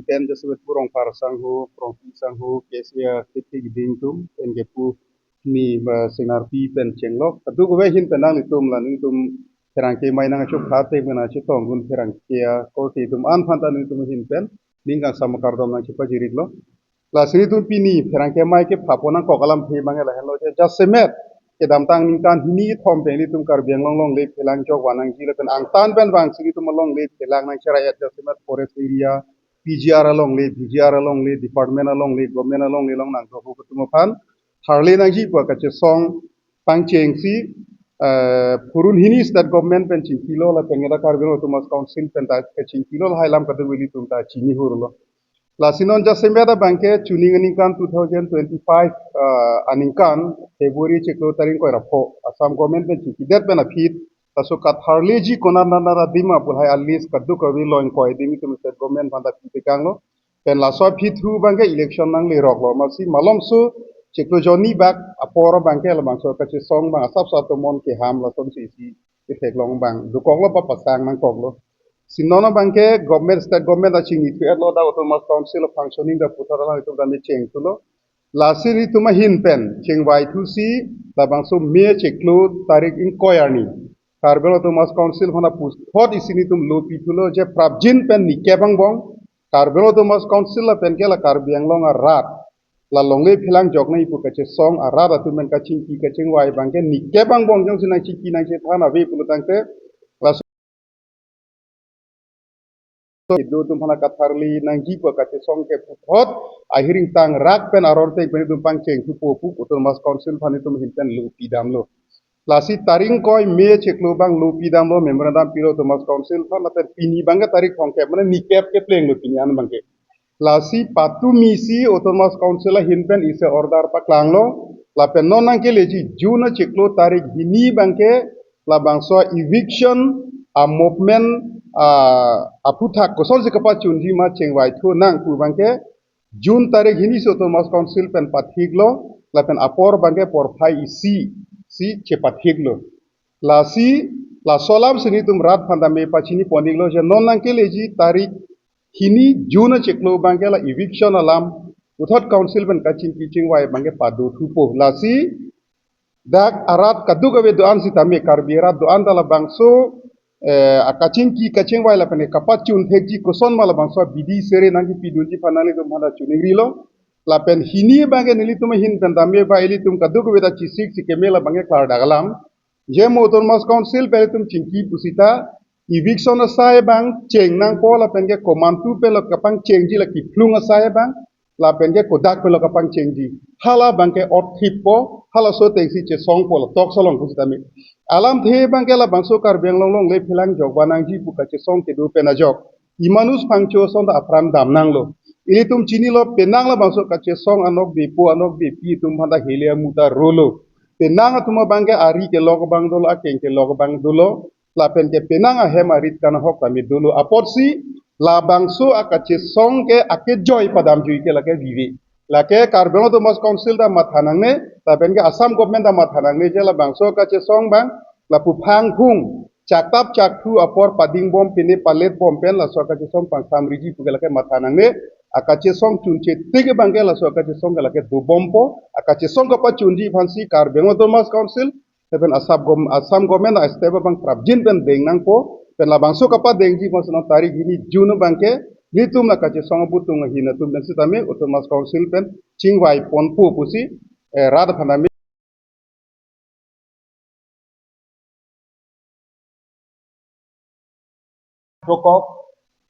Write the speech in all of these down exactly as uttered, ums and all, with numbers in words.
pen jasemet pu Rongphar sangho, Rongpi sangho, K C A K P Giding atum, pen ke pu ni ba Sengnarpi pen chenglok. Kadokave ahin pen nanglitum la nelitum pherangke amei nangchok thate pen nangchetong gun pherangke akorte atum an aphan ta nelitum ahin pen ning kangsam kardom nangchepajirik lo. Lasi nelitum pini pherangke amei kephapo nangkok alamthe abang ke lahenlo je jasemet kedamtang ningkan hini kethom pen nelitum Karbi Anglong longle phelang jok vanangji lapen angtan pen vangsi nelitum alongle phelang nangcherayat jasemet forest area, P G R alongle, P G R alongle, department alongle, government alongle along nangdok atum aphan tharle nangji pu kachesong pangchengsi, eh, phurun hini state government pen chingkilo lapen ngeda Karbi Anglong Autonomous Council pen ta kachingkilo lahai alam kadokave ilitum ta chini hurlo. Lasi non jasemet abang ke chuning aningkan two thousand twenty-five, eh, aningkan February chiklo tarik ingkoi ra pho Assam government pen chingkidet pen aphi laso katharleji konat konat adim apulhai a-list kadokave lo ingkoi adim itum state government aphan ta pitekanglo. Pen laso aphi thu abang ke election nangleroklo. Amatsi malomso chiklo jonni bak apor abang ke labangso kachesong abang asapso atomon keham lasonsi isi ketheklong abang dokoklo ba pasang nangkoklo. Si non abang ke government, state government ta chinithu-etlo, dak Autonomous Council of Functioning ta puthot alanglitum ta mecheng thulo. Lasi nelitum ahin pen chingvai thusi labangso May chiklo tarik ingkoi arni Karbi Anglong Autonomous Council aphan ta puthot isi nelitum lopi thulo je prapjin pen nikep angbong Karbi Anglong Autonomous Council lapen ke la Karbi Anglong arat la longle phelang jok nangji pu kachesong arat atum pen kachingki kachingvai abang ke nikep angbong jongsi nangchingki nangchethan ave pulo tangte laso kedo atum aphan katharle nangji pu kachesong ke puthot ahiring tangrak pen aron teng pen itum pangcheng thupo pu Autonomous Council aphan itum ahin pen lopi damlo. Lasi tarik ingkoi May chiklo abang lopi damlo, memorandum pilo Autonomous Council aphan lapen pini abang ke tarik thomkep mane nikep keplenglo pini an abang ke. Lasi patumi si Autonomous Council ahin pen isi order paklanglo. Lapen non nangkeleji June chiklo tarik hini abang ke labangso eviction a-movement, ah, aphuthak kosonsi kapachunji ma chingvai thu nang pu abang ke June tarik hini si Autonomous Council pen pathiklo, lapen apor abang ke porphai isi si chepathiklo. Lasi laso alamsi nelitum rat aphan ta me pachini pon-iklo je non nangkeleji tarik hini June chiklo abang ke la eviction alam puthot council pen kachingki chingvai abang ke pado thupo. Lasi dak arat kadokave do-an sitame Karbi arat do-an ta labangso, eh, akachingki kachingvai lapen kapachun thekji koson ma labangso abidi sere nangkipidunji aphan nanglitum aphan ta chiningrilo. Lapen hini abang ke nelitum ahin pen tame ba ilitum kadokave ta chesiksi keme labang ke klardak alam. Je mo Autonomous Council pen ilitum chingki pusita eviction asai abang cheng nangpo lapen ke komantu pen lo kapangchengji la kephlung asai abang lapen ke kodak pen lo kapangchengji. Hala abang ke othippo, halaso atengsi chesongpo la toksolong pusitame. Alamthe abang ke labangso Karbi Anglong longle phelang jok vanangji pu kachesong kedo pen ajok Emmanuel Phangcho ason ta apran damnanglo. Ilitum chinilo penang labangso kachesong anokbepo anokbepi atum aphan ta hele amu ta rolo. Penang atum abang ke ari kelok abang dolo, akeng kelok abang dolo. Lapen ke penang ahem arit kanahok tame dolo. Apotsi labangso akachesong ke akejoi padamjui ke lake vive. Lake Karbi Anglong Autonomous Council ta matha nangne, lapen ke Assam government ta matha nangne je labangso kachesong abang lapu phangphung chaktap chakthu apor padingbom pine paletbom pen laso akachesong pangsamriji pu ke lake matha nangne, akachesong chunche tik abang ke laso akachesong ke lake dobompo, akachesong kapachunji aphansi Karbi Anglong Autonomous Council lapen Assam gom-, Assam government a-step abang prapjin pen deng nangpo, pen labangso kapadengji aphansi non tarik hini June abang ke nelitum la kachesong abutung ahin atum pen sitame Autonomous Council pen chingvai ponpo pusi, eh, rat aphan tame dokok,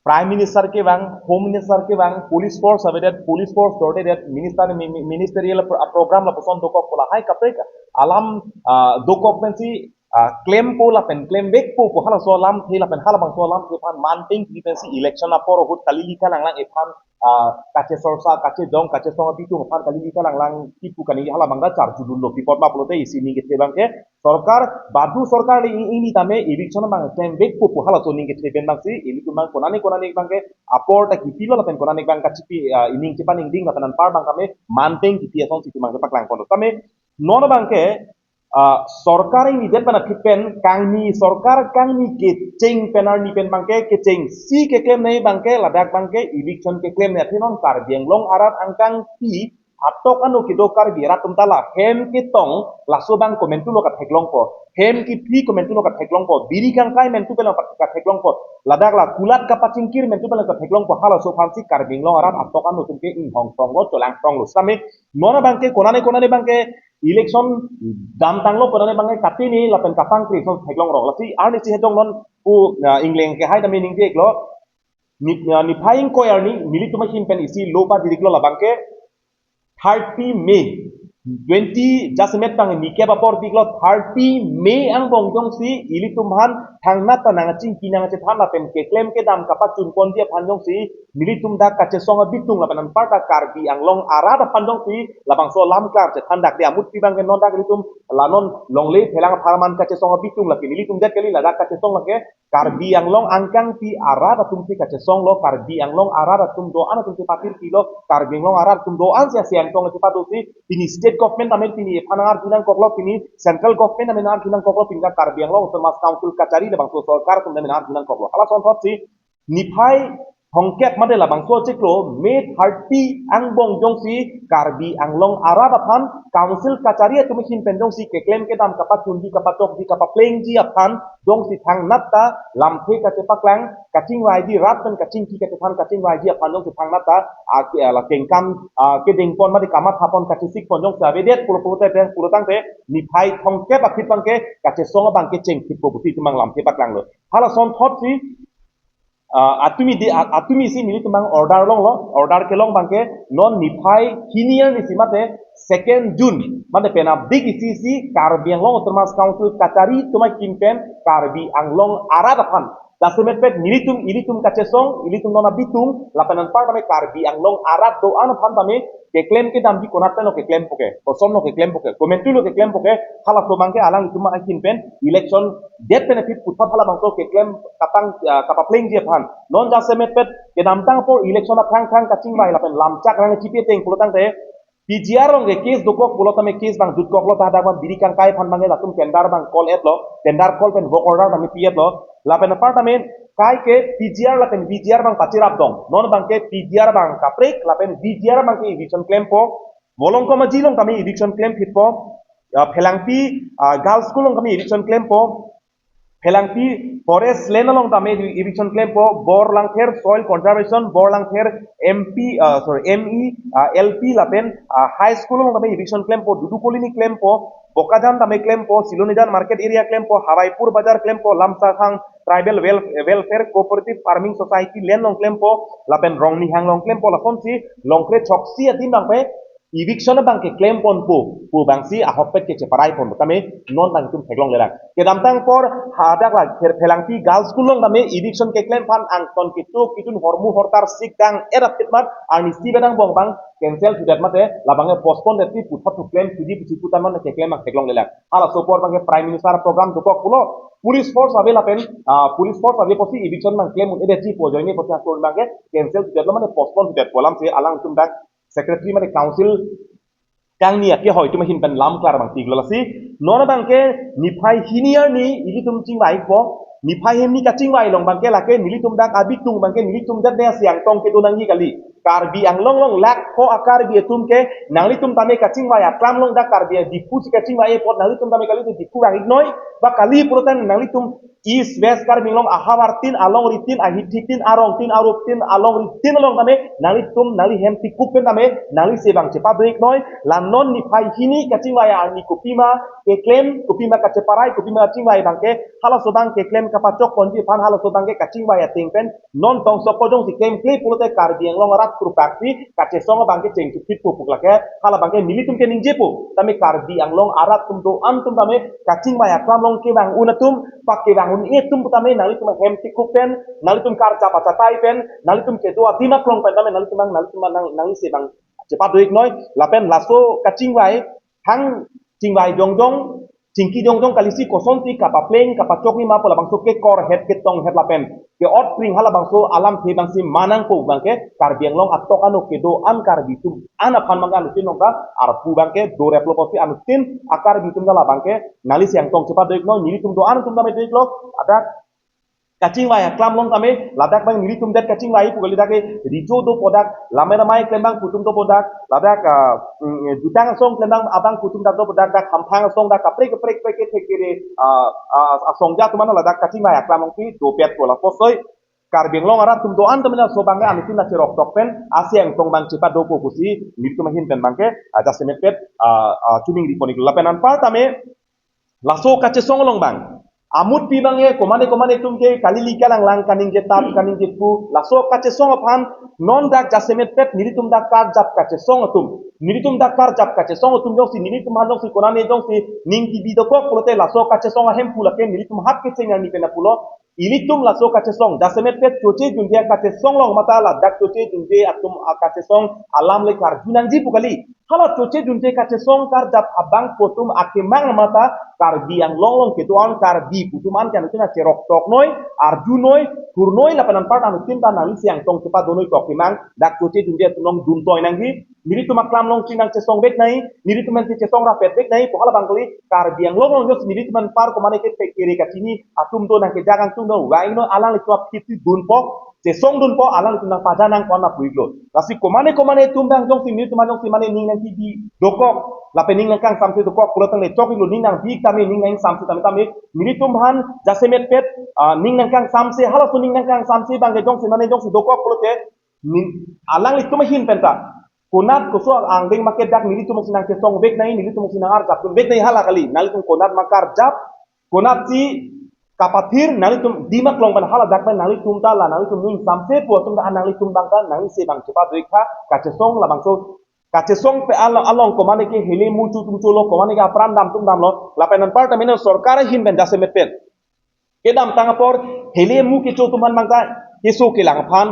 Prime Minister kevang, Home Minister kevang, Police Force avedet, Police Force dordedet, Minister mi-, mi-, Ministerial pro-, program lapuson dokok pu lahai kaprek alam, ah, dokok pensi, ah, klempo lapen klemvekpo pu halaso alamthe lapen halabangso alamthe aphan manteng kipi pensi election apor ahut kali lika langlang iphan ah, kachesorsa, kachedong, kachesong apitung aphan kali lika langlang kipu kaningje halabang ta charjudunlo pi apot ma pulote isi ning kethe abang ke sorkar, badu sorkar le ing ing ni tame eviction abang klemvekpo pu halaso ning kethe pen abangsi ilitum abang konane konane abang ke apor ta kipilo lapen konane abang kachipi, ah, ining chepaningding lapen anpar abang tame manteng kipi asonsi itum abang ke paklangponlo. Tame non abang ke Ah, sorkar ingnidet pen aphi pen kangni, sorkar kangni kecheng pen arni pen abangke kechengsi keklem nangji abangke ladak abangke eviction keklem nangji athe non Karbi Anglong arat angkangpi atok ano kedo Karbi arat atum ta la hem ketong laso abang komantu lo katheklongpo, hem kephi komantu lo katheklongpo, biri kangkai mantu pen lo katheklongpo, ladak la kulat kapachingkir mantu pen lo katheklongpo, halaso aphansi Karbi Anglong arat atok ano atum ke inghong tonglo, cholang tonglo. Sitame non abangke konane konane abangke election damtanglo, konane abangke katini lapen kapangkri ason theklong rong. Lasi arnisi hetong non pu, ah, ingleng kehai tame ningje iklo. Ni, ah, niphai ingkoi arni nelitum ahin pen isi lo padiriklo, labangke thirty May twenty jasemet tang ni kep apor diklo, thirty May angbong jongsi ilitum aphan thangnat ta nangchingki nangchethan lapen keklem kedam kapachunponji aphan jongsi nelitum dak kachesong abitung lapen anparta Karbi Anglong arat aphan jongsi labangso alam klar chethan dak de amut pi abangke non dak ilitum la non longle phelang apharman kachesong abitung lake nelitum det kali, ladak kachesong lake Karbi Anglong angkangpi arat atum si kachesonglo, Karbi Anglong arat atum do-an atum si patirpilo, Karbi Anglong arat atum do-an si asiang tong si padosi, pini state government tame pini ephan arju nangkoklo, pini central government tame arju nangkoklo, pini dak Karbi Anglong Autonomous Council kachari labangso sorkar atum tame arju nangkoklo. Halason thotsi niphai thomkep mate labangso chiklo May thirty angbong jongsi Karbi Anglong arat aphan council kachari atum ahin pen jongsi keklem kedam kapachunji kapachokji kapaplengji aphan jongsi thangnat ta lamthe kachepaklang kachingvaiji rat pen kachingki kachethan kachingvaiji aphan jongsi thangnat ta ake ala kengkam, ah, kedengpon mate kamathapon kachesikpon jongsi avedet pulo pulote pulo tangte niphai thomkep aphi abangke kachesong abangke chengthippo pusi itum abang lamthe paklanglo. Halason thotsi ah, atumi di, a- atumi si nelitum abang order longlo, order kelong abangke non niphai hini arni si mate second June mate penapdik isi si Karbi Anglong Autonomous Council kachari atum ahin pen Karbi Anglong arat aphan jasemet pet nelitum ilitum kachesong ilitum non abitung lapen anpar tame Karbi Anglong arat do-an aphan tame keklem kedamji konat pen lo keklempo ke, kosonlo keklempo ke, komantu lo keklempo ke, halaso abangke alanglitum ahin pen election det pen aphi puthot halabangso keklem kapang, ah, kapaplengji aphan. Non jasemet pet kedamtang apor election aphrang aphrang kachingvai lapen lamchak rang chipi ateng pulo tangte P G R along ke case dokok pulo tame case abang jutkoklo, ta dak abang biri kangkai aphan abangke latum tender abang call etlo, tender call pen work order tame pi etlo. Lapen apar tame kai ke P G R lapen V G R abang pachirap dong. Non abangke P G R abang kaprek lapen V G R abangke eviction klempo. Volongkom Aji along tame eviction klemphitpo. Ah, Phelangpi, ah, Girls School along tame eviction klempo. Phelangpi Forest Land along tame eviction klempo. Borlangpher Soil Conservation, Borlangpher M P, ah, sorry, M E, ah, L P lapen, ah, High School along tame eviction klempo. Dudu Colony klempo. Bokajan tame klempo. Silonijan Market Area klempo. Hawaipur Bazar klempo. Lamsakhang Tribal Wel- Welfare Cooperative Farming Society land along klempo. Lapen Rongnihang along klempo. Lasonsi longkre choksi adim abangke eviction abangke klemponpo pu abangsi ahokpet kecheparaipon tame non nangtum theklonglelang. Kedamtang apor hadak la Pher- Phelangpi Girls School along tame eviction keklem aphan angton ketu kitun hormu hortar sik dang era phitmat arnisi bedang bong abang cancel thudet mate labangke postpone det si puthot thu klem thuji pusi putan non keklem abang theklonglelang. Halaso apor abangke Prime Minister program dokok pulo police force ave lapen, ah, police force ave pusi eviction abang klem un-edetji pu ajoine pusi ason abangke cancel thudet lo mane postpone thudet pu alamsi alangtum dak secretary mane council kangni akehoi atum ahin pen lam klar abang tiklo. Lasi non abangke niphai hini arni ilitum chingvaipo, niphai hini kachingvai along abangke lake nelitum dak abitung abangke nelitum dak ne asiang tong kedo nangji kali. Karbi Anglong along lakh pho a-Karbi atum ke nanglitum tame kachingvai aklam along dak Karbi Diphu si kachingvai apot nanglitum tame kali Diphu vang-iknoi ba kali pulote nanglitum East West Karbi Anglong ahavar tin alongri tin ahithi tin arong tin arup tin alongri tin along tame nanglitum nangli hem tikup pen tame nangli se abang chepadoi-iknoi. La non niphai hini kachingvai arni kopima keklem kopima kacheparai kopima kachingvai abangke halaso abang keklem kapachokponji aphan halaso abangke kachingvai ateng pen non tong soko jongsi klemkle pulote Karbi Anglong arat krupak si kachesong abangke chengchupit pu puklake hala abangke nelitum keningjepo tame Karbi Anglong arat atum do-an atum tame kachingvai aklam along kevang un atum, pak kevang un-e atum tame nanglitum hem tikup pen, nanglitum karja pachatai pen, nanglitum kedo adim aklong pen tame nanglitum abang nanglitum abang nang nangli se abang chepadoi-iknoi, lapen laso kachingvai hang chingvai jongjong chingki jongjong kalisi kosonsi kapapleng kapachokji ma pu labangso kekorhet ketonghet lapen ke-ot pring halabangso alamthe abangsi manangpo abangke Karbi Anglong atok ano kedo-an Karbi atum an aphan abangke anuttin nongta arpu abangke doreplo pusi anuttin a-Karbi atum ta labangke nangli si angtong chepadoknoi, nelitum do-an atum tame doklo, ladak kachingvai aklam along tame, ladak abang nelitum det kachingvai pu kali, dak ke rijo dopo dak, lamai ramai klembang pu atum dopo dak, ladak, ah, mm, jutang asong klembang abang pu atum dak dopo dak, dak hamphang asong dak kaprek kaprek kaprek kethek kere, ah, ah, asong ja atum an ladak kachingvai aklam alongsi dopetpo, lapuson Karbi Anglong arat atum do-an tame laso abangke anuttin ta cheroktok pen, asi angtong abang chepadokpo pusi, nelitum ahin pen abangke, ah, jasemet pet, ah, ah, choningri pon-iklo lapen anpar tame, laso kachesong along abang. Amutpi abangke, komane komane atum ke, kali lika langlang kaningje tap, kaningje pu, laso kachesong aphan, non dak jasemet pet, nelitum dak karjap kachesong atum. Nelitum dak karjap kachesong atum jongsi, nelitum aphan jongsi, konane jongsi, ning tibi dokok pulote, laso kachesong ahemphu lake, nelitum hat kecheng ani pen pulo. Ilitum laso kachesong, jasemet pet choche junje kachesong along mata ladak choche junje atum akachesong alam le karju nangji pu kali. Hala choche junje kachesong karjap abang pu atum akemang mata Karbi Anglong along kedo-an Karbi pu atum an kan kena cheroktoknoi, arjunoi, thurnoi lapen anpar anuttin ta nangli si angtong chepadonoi tok kemang, dak choche junje atum along duntoi nangji, nelitum aklam alongsi nangchesong vek nai, nelitum pen si chesong rapet vek nai pu hala abang kali. Karbi Anglong along jongsi nelitum anpar komane kethek kere kachini atum do, nangkejak angtung do, vangno alanglitum aphi dunpo, chesong dunpo, alanglitum nangpaja nangkok na pu-iklo. Lasi komane komane atum abang jongsi nelitum an jongsi mane ning nang tibi dokok, lapen ning nangkangsamse dokok pulo tangte chok-iklo, ning nangbi tame, ning nangsamse tame tame, nelitum aphan jasemet pet, ah, ning nangkangsamse, halaso ning nangkangsamse abangke jongsi mane jongsi dokok pulote, ning, alanglitum ahin pen ta konat koso angdeng make dak nelitum si nangchesong vek nai, nelitum si nangarjap vek nai hala kali. Nanglitum konat ma karjap, konatsi kapathir, nanglitum dimak long pen hala dak pen nanglitum ta la, nanglitum ning samse pu atum ta, nanglitum abang ta, nangli si abang chepadokji kachesong labangso. Kachesong pe along, along komane ke hele mu chu atum cholo, komane ke apran dam atum damlo, lapen anpar tame non sorkar ahin pen jasemet pen kedamtang apor hele mu kecho atum aphan abang ta keso kelang aphan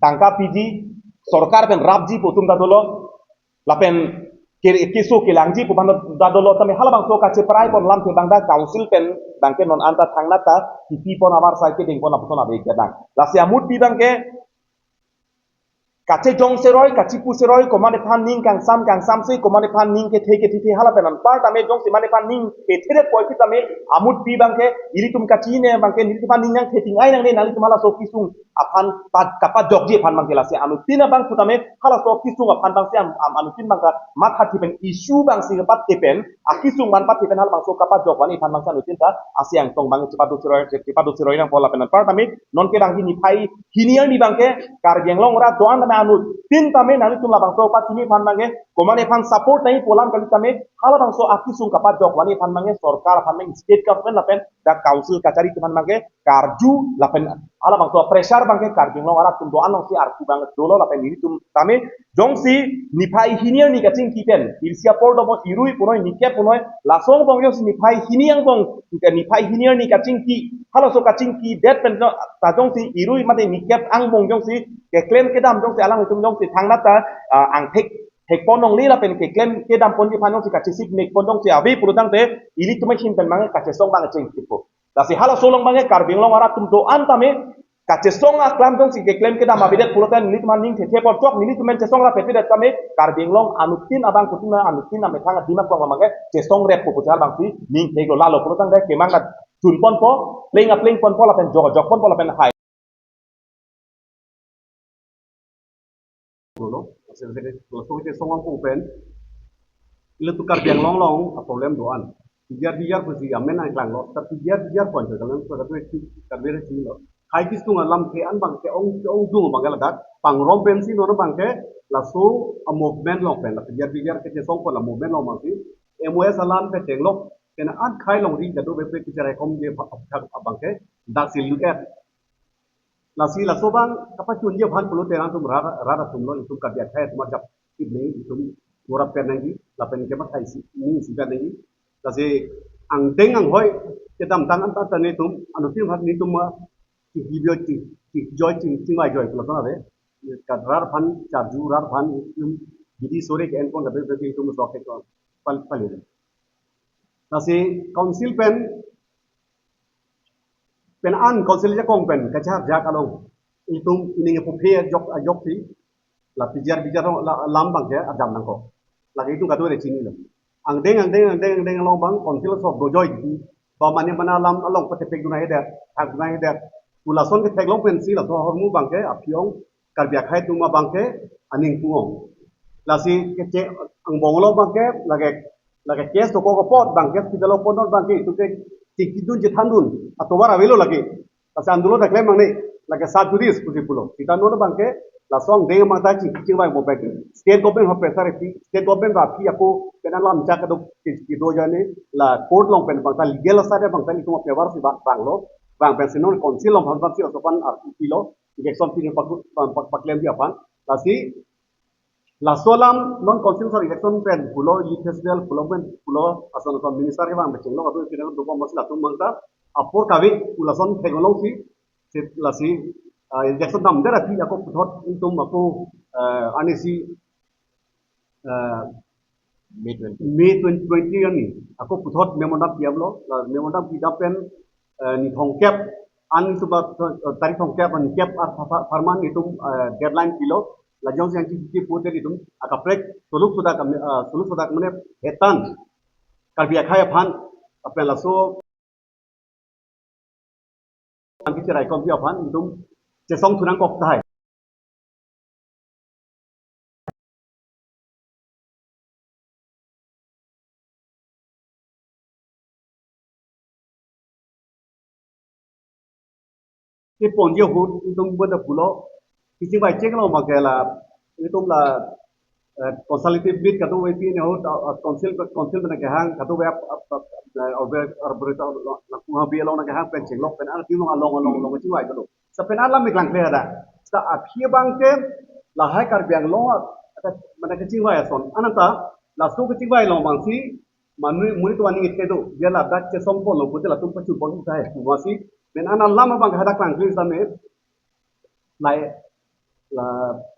tangka piji, sorkar pen rapji pu atum ta dolo, lapen ke-, keso kelangji pu aphan ta dolo, tame halabangso kacheprai pon alamthe abang ta council pen abangke non anta thangnat ta kipi pon, amar sai kedeng pon apuson ave kedang. Lasi amutpi abangke kachejong seroi, kachipu seroi, komane aphan ning kangsam kangsamse, komane aphan ning kethe kethethe, hala pen anpar tame jongsi mane aphan ning kethe det poi pi tame, amutpi abangke, ilitum kachine abangke, nelitum aphan ning nangtheting ai nangne, nanglitum halaso kesung aphan pat, kapajokji aphan abangke. Lasi anuttin abang pu tame, halaso kesung aphan abangsi am, am, anuttin abang ta mathathi pen, issue abangsi kapathe pen, akesung aphan pathe pen halabangso kapajok vani aphan abangsi anuttin ta asi angtong abang chepado seroi, chepado seroi nangpo lapen anpar tame, non ke abangke niphai hini arni abangke Karbi Anglong arat do-an tame anuttin tame nanglitum labangso pachini aphan abangke, komane aphan support nai pu alam kali tame, halabangso akesung kapajok vani aphan abangke sorkar aphan abang, state government lapen dak council kachari atum aphan abangke karju lapen halabangso pressure abangke Karbi Anglong arat atum do-an alongsi arpu abang dolo lapen nelitum tame jongsi niphai hini arni kachingki pen, irsi apor domo, irui punoi, nikep punoi, laso angbong jongsi niphai hini angbong, niphai hini arni kachingki, halaso kachingki det pen ta jongsi irui mate nikep angbong jongsi keklem kedam jongsi alanglitum jongsi thangnat ta, ah, angthek thek pon longle lapen keklem kedam ponji aphan jongsi kachesik mek pon jongsi ave pulo tangte, ilitum ahin pen abang kachesong abang chengkipo. Lasi halaso along abangke Karbi Anglong arat atum do-an tame kachesong aklam jongsi keklem kedam avedet pulote nelitum aphan ning thethe pon chok, nelitum pen chesong rapet pedet tame Karbi Anglong anuttin abang kutina anuttin amethang adimak long abangke chesong reppo pu chal abangsi ning theklo, lalo pulo tangte kemang kachun ponpo, pleng apleng ponpo lapen jok jok ponpo lapen hai. Dolo, laso kachesong along pen ilitum Karbi Anglong along a-problem do-an. Pijar pijar pusi amen nangklanglo, ta pijar pijar pon chok kalang so katu eki Karbi resi lo. Hai kesung alamthe an abangke ong, ongdung abangke ladak pangrum pensi non abangke laso a-movement along pen, la pijar pijar kachesong pu la movement along abangsi M O S alam pen chenglok, kena an khai longri kado bepe pijar ekom je abangke daksi lut et. Lasi laso abang kapachunji aphan pulote nangtum rat, rat atum lo, itum Karbi akhai atum ajap ip nangji, itum murap pen nangji, lapen kemathaisi ning isi pen nangji. Lasi angdeng anghoi kedamtang anta ta nelitum, anuttin aphan nelitum ma, chihibio chi, chijoi ching, chingvai joi pulo tangte, ka rat aphan charju, rat aphan itum bidi sore ke-en pon kave kave itum sok ke pal, pali. Lasi council pen, pen an council ajakong pen kacharjak along itum ining epuphe ajok, ajok si la pijar pijar la, lam abangke ajam nangkok. Lake itum kadokave chinilo. Angdeng, angdeng, angdeng, angdeng along abang council sok dojoi di. Ba mane mane alam along patepek dunai det, thak dunai det. Pu lason ketheklong pensi laso ahormu abangke aphi-ong Karbi akhei atum abangke aning pu-ong. Lasi kecheng angbong along abangke lake, lake case dokok apot abangke, hospital apot abangke itum ke chingkidun chethandun atovar avelo lake. Lasi andolon keklem nangne, lake sub judice pusi pulo. Seta non abangke laso angdeng abang ta chingki chingvai mo pen. State government aphan pressure pi, state government aphi ako pen alam chak kedo, kedo jane la court along pen abang ta legal side abang ta itum aphi avar si bang, banglo, bang pensi non council along aphan si laso aphan arti pilo, election pi pak, pak, pak, paklemji aphan. Lasi laso alam non council asor election pen pulo, youth festival pulo pen pulo, ason ason minister kevang pachenglo, atu pinang dopom masi latum abang ta apor kave pu lason theklong si, si lasi, ah, election damdet aphi ako puthot itum ako, eh, anisi, eh, May twenty. May twenty twenty arni ako puthot memorandum pi damlo, la memorandum pidam pen, eh, nithong kep, an suba, eh, tarik thong kep, an kep ar pha-, pha-, pharman itum, eh, deadline pilo, la jongsi yang chingki pute itum akaprek soluk sodak am-, eh, soluk sodak mane hetan Karbi akhei aphan, apen laso an kicherai kompi aphan itum chesong thu nangkok tahai. Keponji ahut itum benda pulo, kachingvai chenglo abangke la itum la, eh, consultative meet kadokave pi ne ahut, ah, ah, council, council pen kehang kadokave ap-, ap-, ap-, eh, arbe-, arbe-, la, la, kuha bi along kehang pen chenglok pen an adim along, along, along, along kachingvai kado. Sa pen alam iklang kle ada. Sa aphi abangke lahai Karbi Anglong ata mane kachingvai ason. Ananta laso kachingvai along abangsi manu muni tuan ni kedo dia ladak chesong pon lo pute latum pachun pon tahai. Masi pen an alam abang hadak klang kle same lai la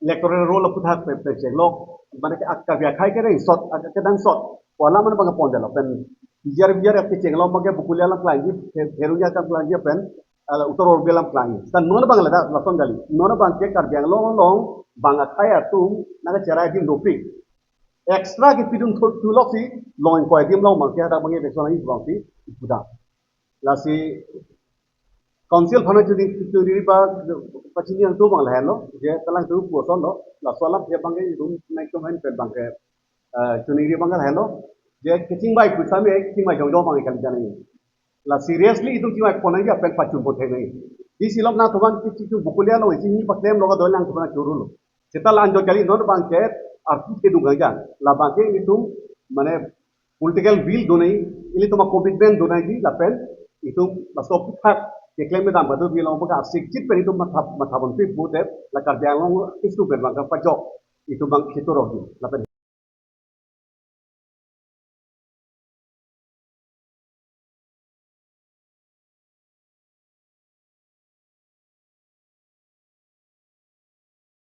electoral roll aputhak pe, pe chenglok. Mane ke ak Karbi akhei ke reng sot, ak kedangsot. Wala mane abang pondetlo pen bijar bijar ak chenglok abangke Bokolia alam klangji, Phe-, Pheroni alam klangji pen, ah, Uttar Borbil alam klangji. Sa non abang ladak lason kali. Non abangke Karbi Anglong along bang akhei atum nangkacherai adim dopik. Extra kepidun thu, thulok si long ingkoi adim along abangke hadak abangke election lagi abangsi ipuda. Lasi council aphan chuni, chuni ba pachini nangtum abang lahenlo, je kalang tu pu asonlo, laso alam ke abangke itum nangtum hen pen abangke, eh, chuningri abang lahenlo, je kachingvai pu same kachingvai jongjong abang kali jani. La seriously itum chingvai pon nangji apen pachun pon thek nangji. Di silok nangtum aphan kachingvai Bokolia along chingvai paklemlo kadoi nangtum aphan chorolo. Seta la anjot kali non abangke arpu kedung kangja. La abangke itum mane political will do nangji, ilitum a-commitment do nangji lapen itum laso aputhak keklem kedam kado bi long baka asik chit pen itum matha, matha ponpi pute la Karbi Anglong issue pen abangke pajok itum abang keturok di lapen